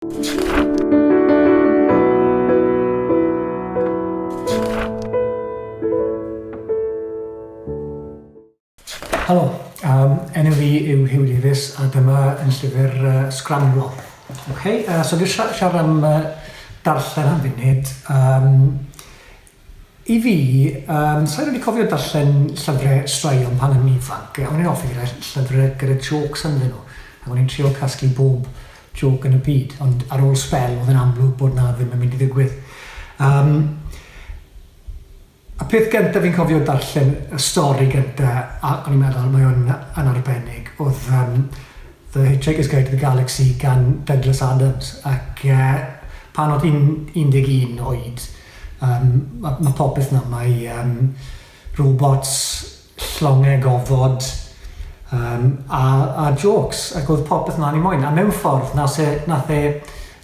Helo, um, enw fi yw Hugh Davies a dyma yn llyfr uh, Scramblo. Okay, uh, so dwi'n siarad am uh, darllen am funud. Um, I fi, yym, sa i rili cofio darllen llyfre straeon pan o'n i'n ifanc. O'n i'n hoffi gyda llyfre gyda jôcs ynddyn nhw, ac o'n i'n trio casglu bob jôc yn y byd, ond ar ôl sbel oedd e'n amlwg bod 'na ddim yn mynd i ddigwydd. Yym, y peth gynta fi'n cofio darllen, y stori gynta, a o'n i'n meddwl mae hwn yn arbennig, oedd yym The Hitchhiker's Guide to the Galaxy gan Douglas Adams, ac yy pan oedd hi'n 11 oed, Yym, ma' ma' popeth 'na, mae yym robots, llongau gofod, yym a a jôcs, ac oedd popeth 'na o'n i moyn. A mewn ffordd, nath e nath e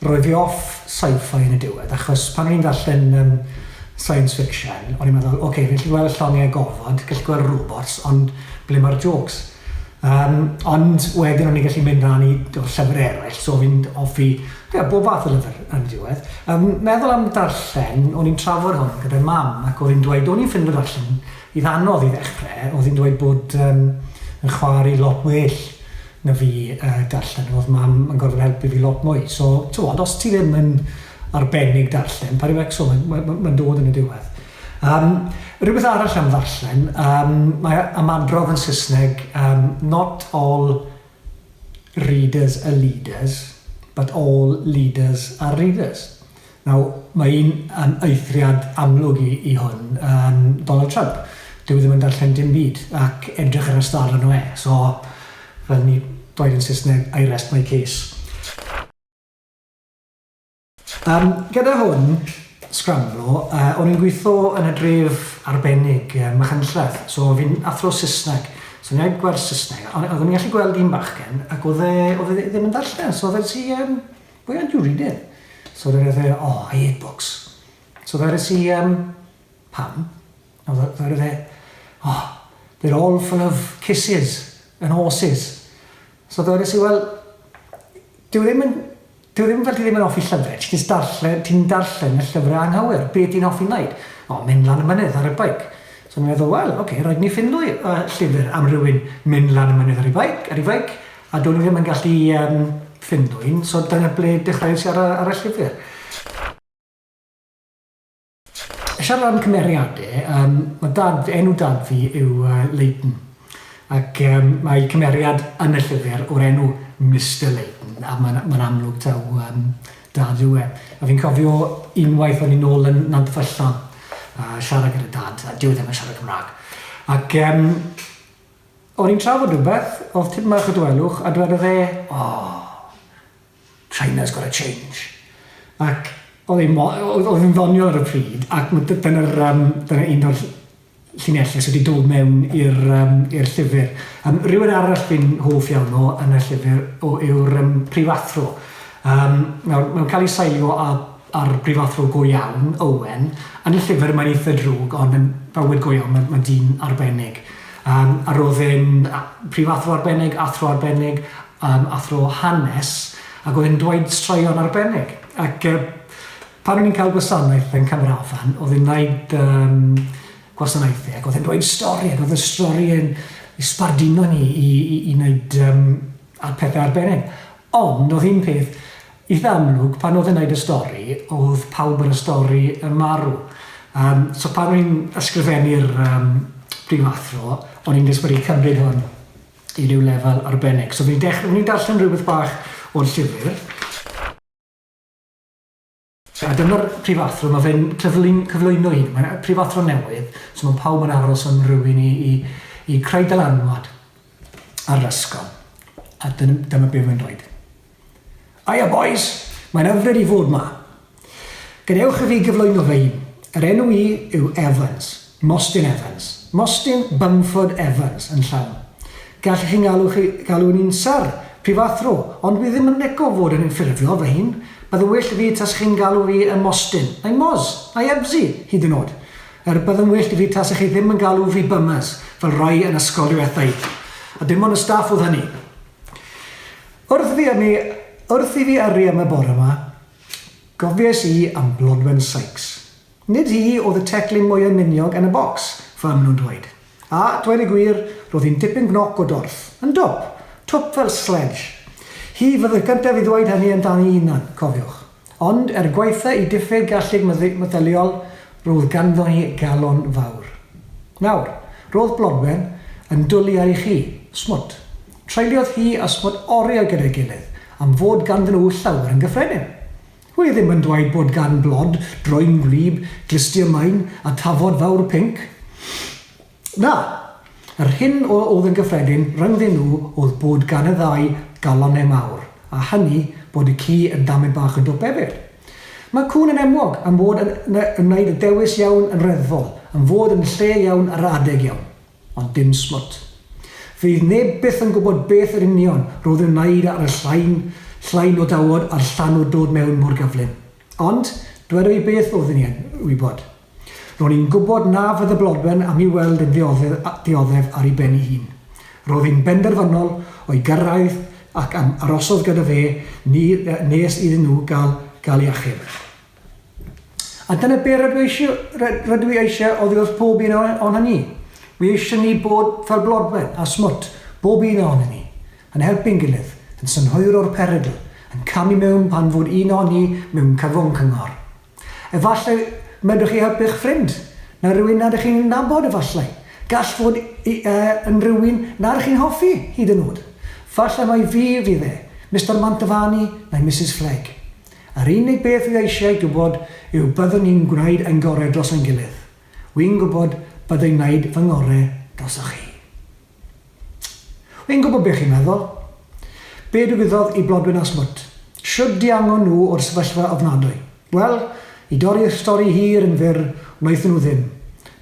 roi fi off sci-fi yn y diwedd, achos pan o'n i'n darllen yym science fiction, o'n i'n meddwl, ocê, fi'n gallu gweld y llongau gofod, gallu gweld robots, ond ble mae'r jôcs? Yym, ond wedyn o'n i'n gallu mynd mlaen i llyfrau eraill, so fi'n hoffi, ie, bob fath o lyfr yn y diwedd. Yym, meddwl am darllen, o'n i'n trafod hwn gyda mam, ac oedd hi'n dweud, o'n i'n ffindo darllen eitha anodd i ddechrau, oedd hi'n dweud bod yym yn chwarae i lot well na fi yy darllen, oedd mam yn gorfod helpu fi lot mwy. So, tibod, os ti ddim yn arbennig darllen, paid â becso, mae'n mae'n mae'n dod yn y diwedd. Yym, rhywbeth arall am ddarllen, yym, mae ymadrodd yn Saesneg, yym, not all readers are leaders, but all leaders are readers. Nawr, mae un yn eithriad amlwg i, i hwn, yym, Donald Trump. Dyw e ddim yn darllen dim byd, ac edrych ar y stad arno e. So, fel ni dweud yn Saesneg, I rest my case. Yym, gyda hwn, Scramblo, yy, o'n i'n gweithio yn y dref arbennig, yy, Machynlleth, so fi'n athro Saesneg, so o'n i'n rhaid gwers Saesneg, a o'n i'n gallu gweld un bachgen, ac oedd e, oedd e ddim yn darllen, so ddedes i, yym, why aren't you reading? So dwedodd e, oh, I hate books. So ddedes i, yym, pam? A dwedodd e, oh, they're all full of kisses and horses. So dwedes i, wel, dyw e ddim yn, dyw e ddim fel ti ddim yn hoffi llyfrau, ti jyst darllen, ti'n darllen y llyfrau anghywir, be ti'n hoffi wneud? O, mynd lan y mynydd ar y beic. So o'n i'n meddwl, wel, oce, okay, rhaid ni ffindo uh, llyfr am rhywun mynd lan y mynydd ar ei beic, ar ei feic, a do'n i ddim yn gallu um, ffindo un, so dyna ble dechreuais i ar y, ar y llyfr. Siarad am cymeriadau, yym, ma' dad, enw dad fi yw yy Leighton, ac yym mae cymeriad yn y llyfr o'r enw Mister Leighton, a ma'n ma'n amlwg taw yym dad yw e. A fi'n cofio unwaith o'n i nôl yn Nant Fyllon a siarad gyda dad, a dyw e ddim yn siarad Cymraeg, ac yym o'n i'n trafod rhywbeth, o'dd tipyn bach o dawelwch, a dwedodd e, 'O, China's gotta change. Ac oedd hi'n oedd hi'n ddoniol ar y pryd, ac ma' dy- dyna'r yym dyna un o'r llinellau sydd wedi dod mewn i'r yym i'r llyfr. Yym rhywun arall fi'n hoff iawn o yn y llyfr o yw'r yym prifathro. Yym nawr mae'n cael ei seilio ar ar brifathro go iawn, Owen. Yn y llyfr mae'n eitha drwg, ond yn bywyd go iawn mae'n mae'n dyn arbennig. Yym a roedd e'n prifathro arbennig, athro arbennig, Yym, athro hanes, ac oedd e'n dweud straeon arbennig. Ac yy, pan o'n i'n cael gwasanaeth yn Cymrafan, oedd e'n wneud yym, gwasanaethau, ac oedd e'n dweud stori, ac oedd y stori yn i sbarduno ni i, i, i wneud yym, a pethau arbennig. Ond oedd un peth eitha amlwg, pan oedd e'n wneud y stori, oedd pawb yn y stori yn marw. Um, so pan o'n i'n ysgrifennu'r um, prifathro, o'n i'n jyst wedi cymryd hwn i ryw lefel arbennig. So fi'n dechrau, fi'n darllen rhywbeth bach o'r llyfr. A dyma'r prifathro, mae fe'n cyflwyn, cyflwyno hun. Mae'n prifathro newydd, so mae pawb yn aros am rhywun i, i, i creu dylanwad ar yr ysgol. A dyna, dyma be mae'n dweud. Hiya boys! Mae'n hyfryd i fod 'ma. Gadewch i fi gyflwyno fy hun. Yr enw i yw Evans. Mostyn Evans. Mostyn Bumford Evans yn llawn. Gallech chi ngalw chi galw ni'n Syr, Prifathro, ond wi ddim yn lico fod yn ffurfio fy hun. Bydde well 'da fi tasech chi'n galw fi yn Mostyn, neu Moz, neu Ebsy, hyd yn o'd. Er, bydde'n well 'da fi tasech chi ddim yn galw fi Bummers, fel rai yn ysgol diwetha i. A dim ond y staff o'dd hynny. Wrth fi ynni Wrth i fi yrru am y bore 'ma, gofiais i am Blodwen Sykes. Nid hi oedd y teclyn mwya miniog yn y bocs, fel maen nhw'n dweud. A, dweud y gwir, roedd hi'n dipyn gnoc o dorth. Yn dwp. Twp fel sledge. Hi fydd y gyntaf i ddweud hynny amdani'i hunan, cofiwch. Ond, er gwaetha ei diffyg gallu meddyliol, roedd ganddo hi galon fawr. Nawr, roedd Blodwen yn dwlu ar ei chi, Smwt. Treuliodd hi a Smwt oriau gyda'i gilydd, am fod ganddyn nhw llawer yn gyffredin. Wi ddim yn dweud bod gan Blod drwyn gwlyb, glustiau main a tafod fawr pinc. Na! Yr hyn o oedd yn gyffredin rhyngddyn nhw oedd bod gan y ddau galonnau mawr, a hynny bod y ci yn damed bach yn dwp efyr. Mae cŵn yn enwog am fod yn yn wneud y dewis iawn yn reddfol, am fod yn lle iawn ar yr adeg iawn. Ond dim smwt. Fydd neb byth yn gwybod beth yr union roedd yn wneud ar y llain llain o dawod a'r llanw dod mewn mor gyflym. Ond, dweda i beth oeddwn i yn wybod. Ro'n i'n gwybod na fydde Blodwen am i weld yn dioddef ar ei ben ei hun. Roedd hi'n benderfynol o'i gyrraedd ac am arosodd gyda fe ni nes iddyn nhw gael gael ei achub. A dyna be rydw i eisiau, rydw i eisiau oddi wrth pob un ohonon ni. Wi eisiau ni bod fel Blodwen a Smwt, bob un ohonon ni, yn helpu'n gilydd, yn synhwyro'r perygl, yn camu mewn pan fod un ohonon ni mewn cyfwng cyngor. Efallai medrwch chi helpu'ch ffrind, neu rhywun nad ych chi'n nabod efallai. Gall fod yn rhywun nad ych chi'n hoffi, hyd yn oed. Falle mai fi fydd e, Mister Mantovani neu Misus Flegg. Yr unig beth wy eisiau gwybod yw byddwn ni'n gwneud ein gorau dros ein gilydd. Wy'n gwybod bydda i'n wneud fy ngorau drosoch chi. Wy'n gwybod be chi'n meddwl. Be digwyddodd i Blodwen a Smwt? Shwd diangon nhw o'r sefyllfa ofnadwy? Wel, i dorri'r stori hir yn fyr, wnaethon nhw ddim.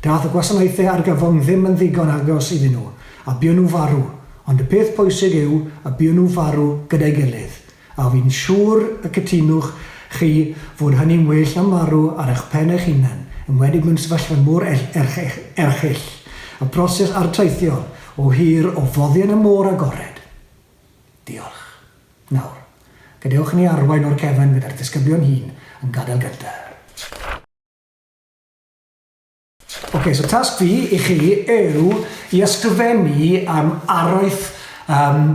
Dath y gwasanaethau argyfwng ddim yn ddigon agos iddyn nhw, a buon nhw farw. Ond y peth pwysig yw y buon nhw farw gyda'i gilydd. A fi'n siŵr y cytunwch chi fod hynny'n well na marw ar eich pen eich hunan, enwedig mewn sefyllfa mor erchyll, y broses arteithiol o hir o foddi yn y môr agored. Diolch. Nawr, gadewch i ni arwain o'r cefn gyda'r disgyblion hŷn yn gadael gyntaf. Ok, so tasg fi i chi yw i ysgrifennu am araith um,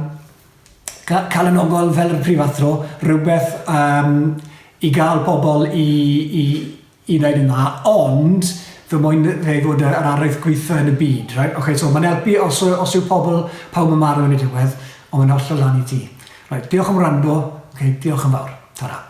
calonogol fel y prifathro, rhywbeth um, i gael pobl i, i, i wneud yn dda, ond fy moyn fe fod yr araith gweithio yn y byd. Right? Ok, so mae'n helpu os, os yw pobl, pawb yn marw yn y diwedd, ond mae'n hollol lan i ti. Right, diolch am wrando, okay, diolch yn fawr. Ta-ra.